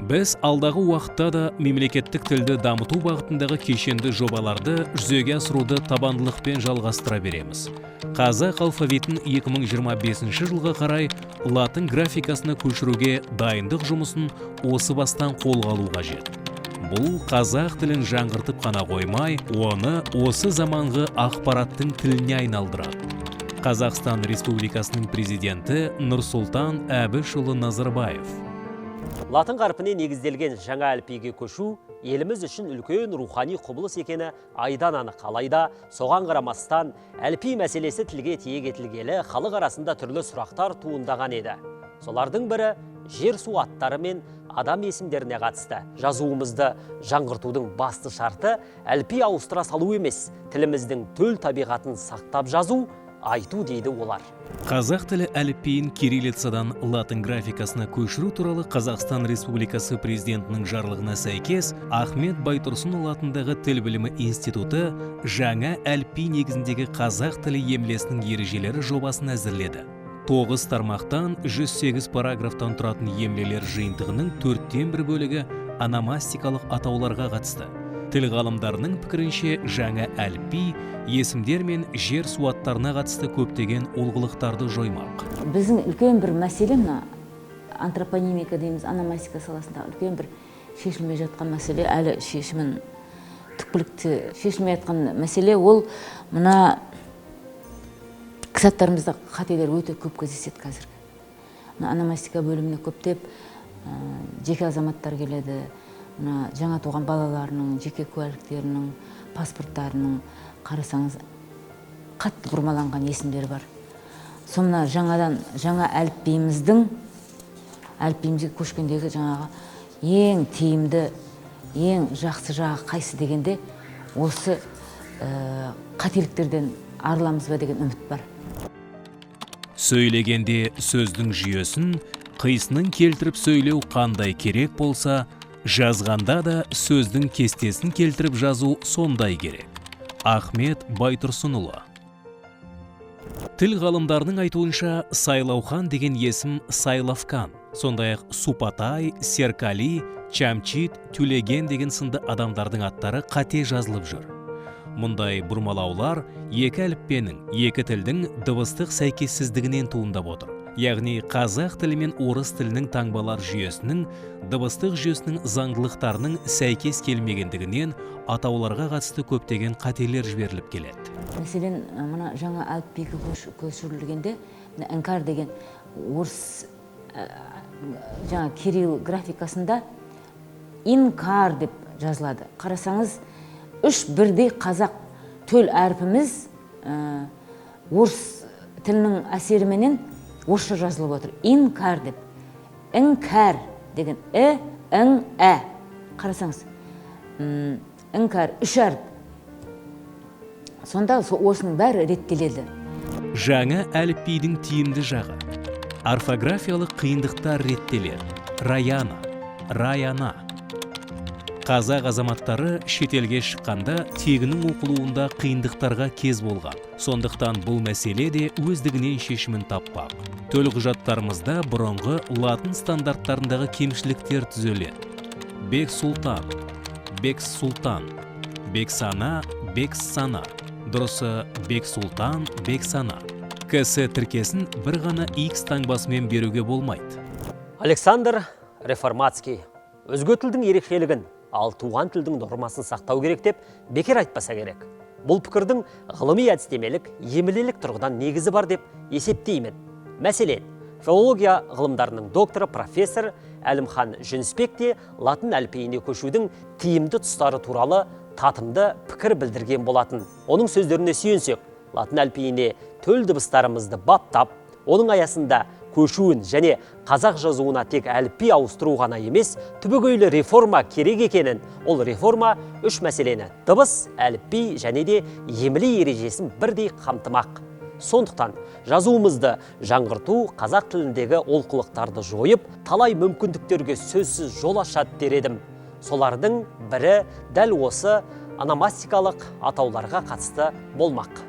Біз алдағы уақытта да мемлекеттік тілді дамыту бағытындағы кешенді жобаларды жүзеге асыруды табандылықпен жалғастыра береміз. Қазақ алфавитін 2025 жылға қарай латын графикасына көшіруге дайындық жұмысын осы бастан қолға алу қажет. Бұл қазақ тілін жаңғыртып қана қоймай, оны осы заманғы ақпараттың тіліне айналдырады. Қазақстан Республикасының президенті Нұрсұлтан Әбішұлы Назарбаев. Латын қарпіне негізделген жаңа әліпбиге көшу еліміз үшін үлкен рухани құбылыс екені айдан анық. Алайда соған қарамастан әліпби мәселесі тілге тиек етілгелі халық арасында түрлі сұрақтар туындаған еді. Солардың бірі жер су аттары мен адам есімдеріне қатысты. Жазуымызды жаңғыртудың басты шарты әліпби ауыстыра салу емес, тіліміздің төл табиғатын сақтап жазу, айту дейді олар. Қазақ тілі әліпбиін кириллицадан латын графикасына көшіру туралы Қазақстан Республикасы президентінің жарлығына сәйкес Ахмет Байтұрсынұлы атындағы Тіл білімі институты жаңа әліпби негізіндегі қазақ тілі емлесінің ережелері жобасын әзірледі. 9 тармақтан, 108 параграфтан тұратын емлелер жиынтығының 1/4 бөлігі ономастикалық атауларға қатысты. Тіл ғалымдарының пікірінше, жаңа әліпби есімдер мен жер су аттарына қатысты көптеген олқылықтарды жоймақ. Біздің үлкен бір мәселе мына антропонимика дейміз, ономастика саласында үлкен бір шешілмей жатқан мәселе, әлі шешімін түпкілікті шешілмей жатқан мәселе, ол мына кітаптарымызда қателер өте көп кездеседі қазіргі. Мына ономастика бөліміне көптеп жеке азаматтар келеді, мына жаңа туған балаларының жеке куәліктерінің, паспорттарының қарасаңыз, қатты бұрмаланған есімдері бар. Сол мына жаңадан жаңа әліпбиімізге көшкендегі жаңағы ең тиімді, ең жақсы жағы қайсы дегенде, осы қателіктерден арыламыз ба деген үміт бар. Сөйлегенде сөздің жүйесін, қисынын келтіріп сөйлеу қандай керек болса, жазғанда да сөздің кестесін келтіріп жазу сондай керек. Ахмет Байтұрсынұлы. Тіл ғалымдарының айтуынша, Сайлаухан деген есім Сайлавкан, сондай-ақ Супатай, Серкали, Чамчит, Түлеген деген сынды адамдардың аттары қате жазылып жүр. Мұндай бұрмалаулар екі әліппенің, екі тілдің дыбыстық сәйкессіздігінен туындап отыр. Яғни қазақ тілі мен орыс тілінің таңбалар жүйесінің, дыбыстық жүйесінің заңдылықтарының сәйкес келмегендігінен атауларға қатысты көптеген қателер жіберіліп келеді. Мәселен, мына жаңа әліпбиге көшірілгенде, мына іңкәр деген орыс жаңа кирилл графикасында инкар деп жазылады. Қарасаңыз, үш бірдей қазақ төл әрпіміз орыс тілінің әсеріменен орысша жазылып отыр. Инкар деп. Іңкәр деген і, ің, ә. Қарасаңыз, іңкәр үш әріп. Сонда осының бәрі реттеледі. Жаңа әліпбидің тиімді жағы. Орфографиялық қиындықтар реттеледі. Раяна, Раяна. Қазақ азаматтары шетелге шыққанда тегінің оқылуында қиындықтарға кез болған. Сондықтан бұл мәселе де өздігінен шешімін таппақ. Төлқұжаттарымызда бұрынғы латын стандарттарындағы кемшіліктер түзеледі. Бек Сұлтан, Бек Сұлтан, Бексана, Бекссана. Дұрысы Бек Сұлтан, Бексана. КС тіркесін бір ғана X таңбасымен беруге болмайды. Александр Реформатский өзге тілдің ерекшелігін, ал туған тілдің нормасын сақтау керек деп бекер айтпаса керек. Бұл пікірдің ғылыми әдістемелік, емлелік тұрғыдан негізі бар деп есептеймін. Мәселен, филология ғылымдарының докторы профессор Әлімхан Жүнісбек те латын әліпбиіне көшудің тиімді тұстары туралы татымды пікір білдірген болатын. Оның сөздеріне сүйенсек, латын әліпбиіне төл дыбыстарымызды баптап, оның аясында көшуін және қазақ жазуына тек әліпби ауыстыру ғана емес, түбегейлі реформа керек екенін, ол реформа үш мәселені дыбыс, әліпби және де емле ережесін бірдей қамтымақ. Сондықтан жазуымызды жаңғырту қазақ тіліндегі олқылықтарды жойып, талай мүмкіндіктерге сөзсіз жол ашады дер едім. Солардың бірі дәл осы ономастикалық атауларға қатысты болмақ.